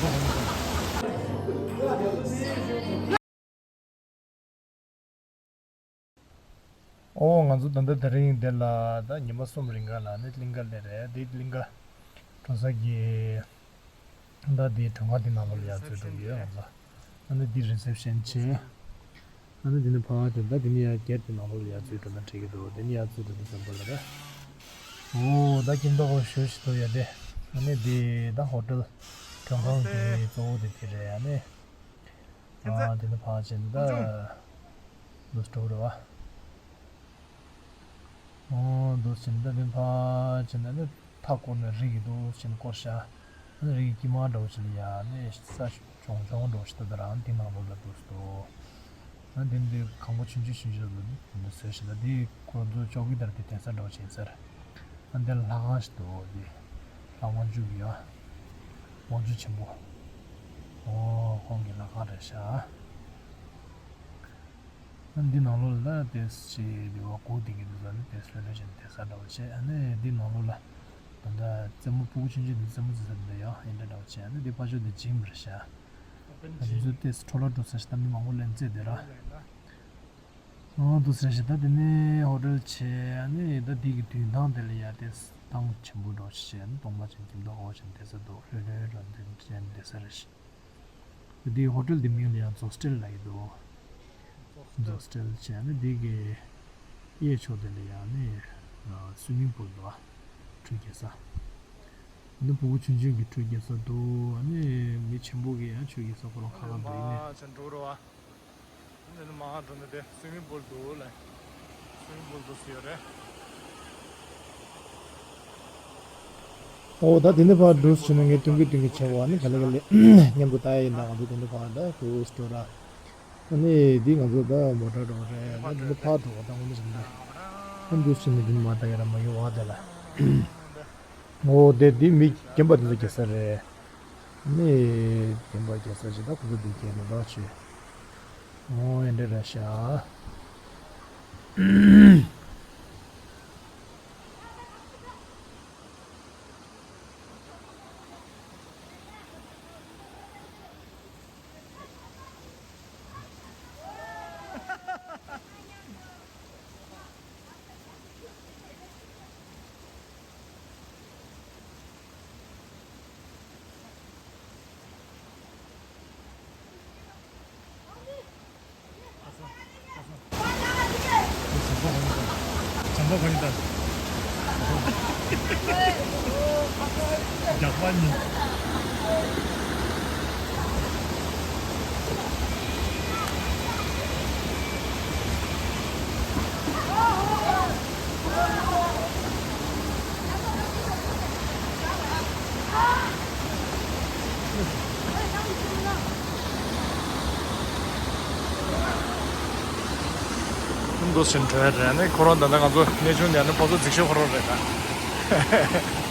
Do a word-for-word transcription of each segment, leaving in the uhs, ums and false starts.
ཨོ། ང་ཚོ་ད་ལྟ་དེ་རིང་འདི་ལ་ད་ཉི་མ་གསུམ་རིང་ག་ལ་ནི་གླིང་ག་སླེབས་རེད། འདི་གླིང་ག་འགྲོ་ས་གི་ད་འདི་མགྲོན་ཁང་འདི་ནང་ལོགས་ལ་ཡར་འཛུལ་འགྲོ་གི་ཡོད་ང་ཚོ། ཨ་ནི་འདི་རི་སེབ་ཤན་བྱས། ཨ་ནི་འདི་ནི་ཕར་དེ་ད་འདི་ནི་ཡར་གྱེར་དེ་ནང་ལོགས་ལ་ཡར་འཛུལ་འགྲོ་ན་འགྲིག་གི་འདུག་འདི་ནི་ཡར་འཛུལ་འགྲོ་དུས་ཙམ་པ་ལ་ད། ཨོ། ད་ཁྱིམ་ཐོག་ཞོ་ཞིག་ཏུ་ཡོད་དེ། ཨ་ནི་འདི་ད་ཧོ་ཊེལ་མགྲོན་ཁང་གི་གཙོ་བོ་དེ་དེ་རེད། ཨ་ནི། ཨ། དེ་ནི་ཕར་ཕྱིན་ད། འདུག་སྤྲོ་རེད་བ། ཨོ། འདུག་ཕྱིན་ད་དེ་ཕར་ཕྱིན་ད་ནི་མཐའ་བསྐོར་ནས་རི་གི་འདུག་ཕྱིན་བསྐོར་ཤག་ཨ་ནི་རི་གི་དཀྱིལ་མ་འདྲ་བོ་ཞིག་ལ་ཡ་ནི་ས་ཆུང་ཆུང་འདྲ་བོ་ཞིག་ད་ད་རང་དེ་ནང་ལོགས་ལ་འདུག་སྟོ། ཨ་དེ་འདི་ཁང་པ་ཆུང་ཆུང་ཆུང་ཆུང་ལ་འདི་འདི་བཟོས་ཤག་ད་དེ་ཁོ་ཚོ་ཅོག་གི་དར་དེ་དེང་སང་འདྲ་བོ་ཕྱིན་ཚར། ཨ་འདི་ལྷ་ཁང་ཞིག་འདུག་འདི་ལྷ་དབང་ཕྱུག་གི་ཡ། དབང་ཕྱུག་ཆེན་པོ། ཨོ། ཁོང་གི་ལྷ་ཁང་རེད་ཤག་ཨ་འདི་ནང་ལོགས་ལ་ཏེས་ཅི་འདི་བ་གུ་དེ་གི་འདི་ཚོ་ནི་ཏེས་ལྷོད་ལྷོད་བྱས་ནས་དེ་ས་འདྲ་བོ་བྱས། ཨ་ནི་འདི་ནང་ལོགས་ལ་ད་ལྟ་རྩེད་མོ་ཕྲུ་གུ་ཆུང་ཆུང་འདི་རྩེད་མོ་རྩེ་ས་འདི་ཡང་ཨེ་འདྲ་འདྲ་བོ་བྱས། ཨ་ནི་འདི་ཕ་ཆོས་འདི་ཇིམ་རེད་ཤག་ཨ་འདི་ཚོ་ཏེས་འཕྲོ་བརླག་འགྲོ་ས་ཞིག་ད་མི་མང་པོ་ལ་རྩེད་དེ་ར། ཨང་དུ་ཟེར་ཞིག་ད་དེ་ནས་ཧོ་ཊེལ་བྱས། ཨ་ནི་ད་འདི་གི་མདུན་ཐང་དེ་ལ་ཡ་ཏེས་ཐང་ཆེན་པོ་འདྲ་བོ་ཞིག་བྱས། ཨ་ནི་སྟོང་པ་ཅན་ཁྱིམ་ཐོག་ཧོ་ཅན་དེ་ས་འདུག་ལྷོད་ལྷོད་འགྲོ་འདི་ཅན་དེ་ས་རེད་ཤག་འདི་ཧོ་ཊེལ་འདི་མིང་ལ་ཡང་ཛོ་སི་ཊེལ་ལབ་ཀྱི་འདུག་ཛོ་སི་ཊེལ་བྱས། ཨ་ནི་འདི་གི་གཡས་ཕྱོགས་དེ་ལ་ཡང་ནི་སུའི་མིང་པུལ་འདུག་ཁྲུས་སྐྱེལ་ས། ཨ་ནི་ཕྲུ་གུ་ཆུང་ཆུང་གི་ཁྲུས་སྐྱེལ་ས་འདུག་ཨ་ནི་མི་ཆེན་པོ་གི་ཡང་ཆུ་སྐྱེལ་ས་ཁོ་རང་ཁ་ཁ་འདུག་ཡིན་ནི། ཨ་ནི་མ་འགྲོ་ན་དེ་སུའི་མིང་པུལ་འདུག་ལ། སུའི་མིང་པུལ་འདུག་ཟེར་ཡོད་རེད། ཨོ། ད་དེ་ནས་ཕར་འགྲོ་ཕྱིན་ན་ངས་སྟོན་གི་སྟོན་གི་བྱས་པ་ནི་ག་ལེ་ག་ལེ་མཉམ་དུ་ལྟ་ཡ་ཡིན། ད་ང་ཚོ་དེ་ནས་ཕར་ད་ཀུ་སི་ཊོ་ར། ཨ་ནི་འདི་ང་ཚོ་ད་མོ་ཊ་འགྲོ་རེད། ད་དེ་ནས་ཕར་འགྲོ་བ་ད་ངོ་མ་བྱུང་ད། ཨ་འགྲོ་ཕྱིན་ན་དེ་ནས་མ་ལྟ་ཡ་ར་མ་ཡོང་བ་དེ་ལ། ཨོ། དེ་འདི་མི་རྒན་པ་དེ་ཚོ་སྐྱེལ་ས་རེད། ནི་རྒན་པ་སྐྱེལ་ས་ཞིག་ད་ཁོ་ཚོ་འདི་སྐྱེལ་ནས་ལོག་ཆེ། ཨོ། ཨེ་འདྲ་རེད་ཤག་འདུག་ཕྱིན་བྲོས་རེད། ནི་ཁོ་རང་ད་ལྟ་ང་ཚོ་གནས་ཆུང་ནས་ནི་ཕོ་ཚོ་འཛིགས་ཤོག་ཁོ་རང་རེད་ད།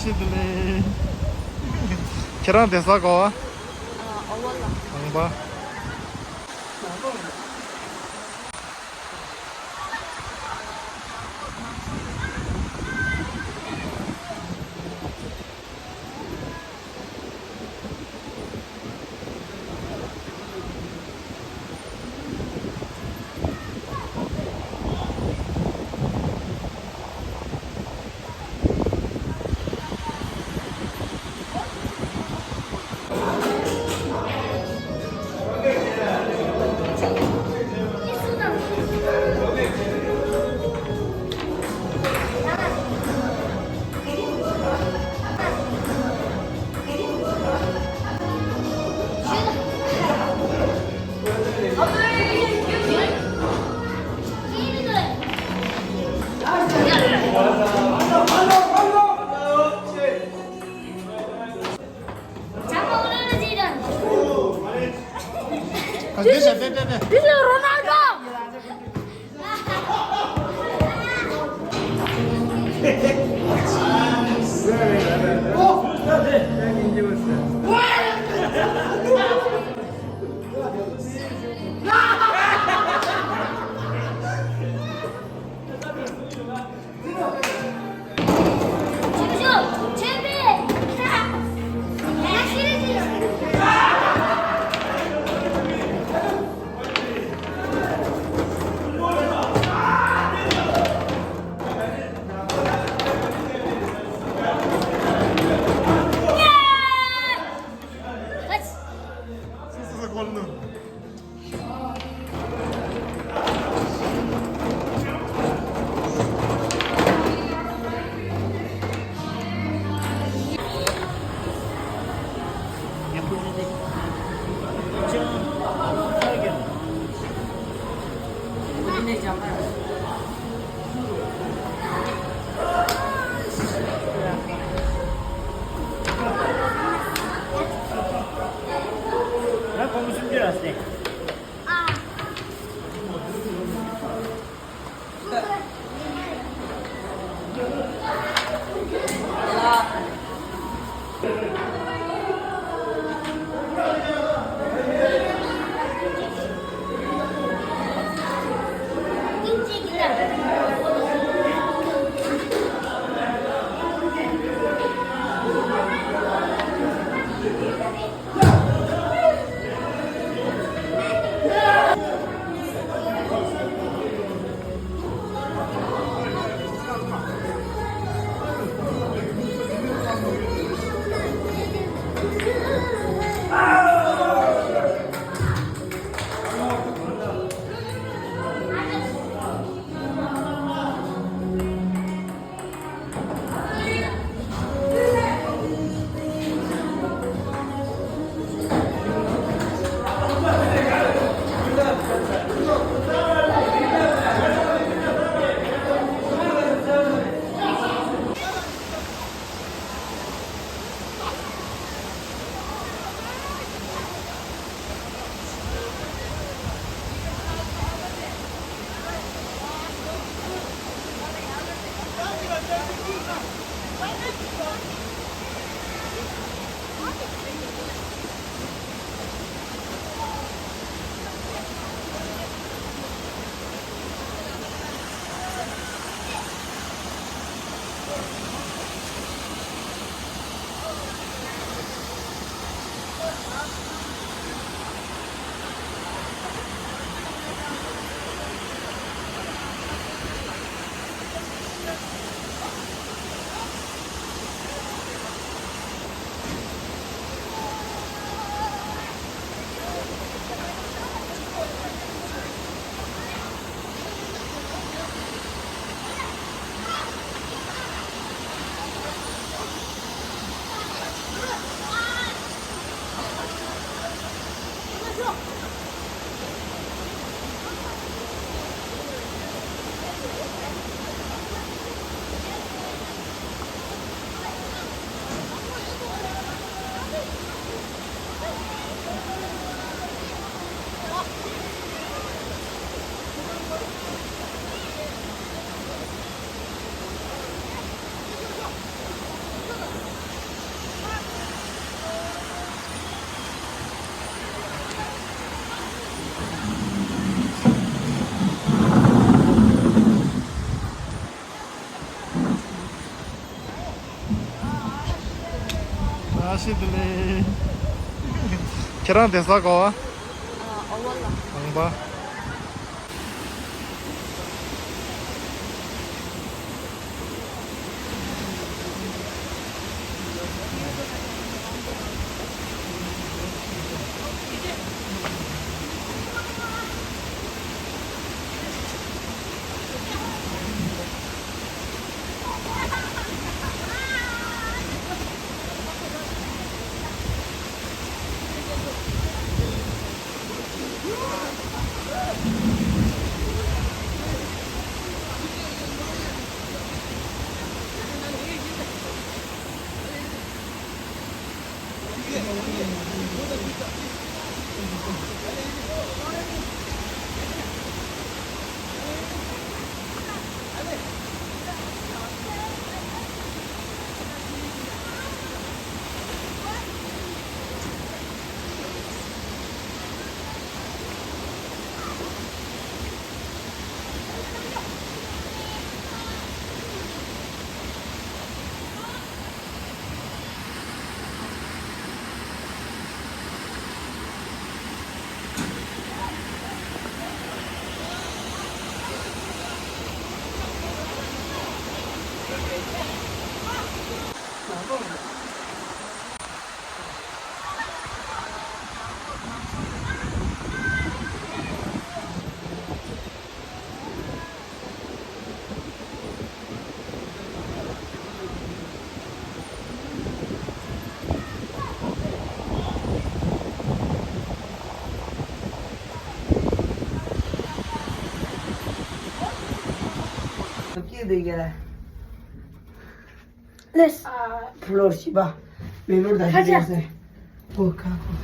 ཤི་དུ་ལེ། ཁྱེད་རང་དེ་ས་གོ་བ། ཨ་ཨོ་བ་ལ། ཁང་པ། This is Ronaldo. ཤི་དེ་ལས། ཁྱེད་རང་དེང་སང་ག་བ། ཨ། ཨོ་ཝ་ལ། ཨང་པ། ལེས། ཕུ་ལོར་ཤི་བ། མེ་ལོར་ད་ཤི་ཡོད་ཟེར། ཨོ་ཁ་ཁོ།